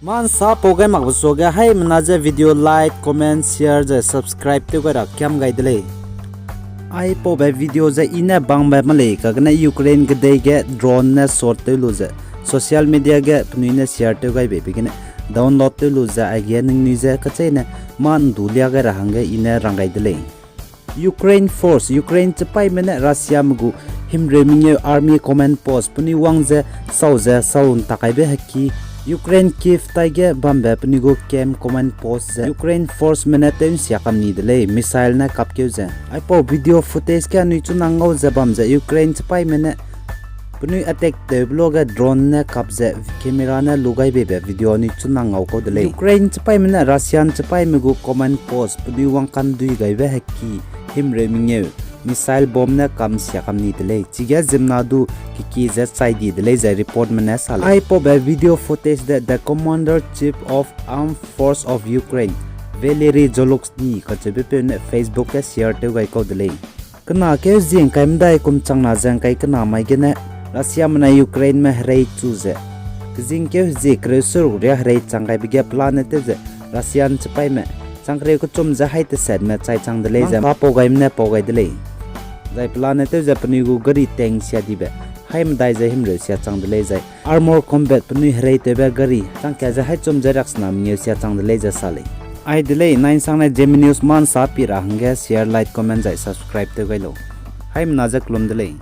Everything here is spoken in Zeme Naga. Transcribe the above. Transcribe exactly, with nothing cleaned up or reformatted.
Ma'nsa pau gai makbe suage haimena ze video like, comment, share ze subscribe tew gai ra kiam gai de lei. Aipaube video ze i ne bangbe ma lei, kagene Ukraine kedei ge drone ne shot tew lu ze social media ge penui ne share tew gai beibe gene download tew lu ze aige ningnui ze kacheîne mâ ndu lia gai ra hangge i ne rang gai de lei. Ukraine Force, Ukraine chipaîme ne Russiame gu himreu mengeu Army Command Post penui wang ze sau ze sau ntak kaibe heki, Ukraine Kyiv taige bambe penui gu camp command post ze Ukraine Forceme ne tew nsia kam ni de lei, missile ne kapkeu ze. Aipau video footage ge anui chuna ngau ze bam ze Ukraine chipaîme ne penui attack tewbe luage drone ne kap ze camera ne lu gai beibe video anui chuna ngau kau de lei. Ukraine chipaîme ne Russian chipaîme gu command post penui wang kandui gaibe heki himreu mengeu missile bomb ne kam nsia kam ni de lei. Chige ziemmena du kekie ze chai di de lei zai reportme ne sa lei. Aipaube video footage de The Commander-in-Chief of Armed Forces of Ukraine, Valery Zaluzhnyi kacheubepeu ne Facebook ge share tew gai kau de lei. Kena keu zie ngkai medai kum changna ze ngkai kena mai gene Russiame ne Ukraineme herei chu ze kezing keu hezie kereu seruk riâ herei chang gaibe ge pelane tew ze Russian chipaîme chang kereu kechum ze hai tesetme chai chang de lei ze pa pau gaime ne pau gai de lei. Zai pelane tew ze penui gu gari tank sia dibe hai medai ze himreu sia chang de lei zai armor combat penui hereitewbe gari chang kat ze hai chum ze riaksena mengeu sia chang de lei ze sa lei. Ai de lei, nai'nsangne Zeme News ma'nsa pi ra hangge share, like, comment zai subscribe tew gai lau. Haimena ze kelum de lei.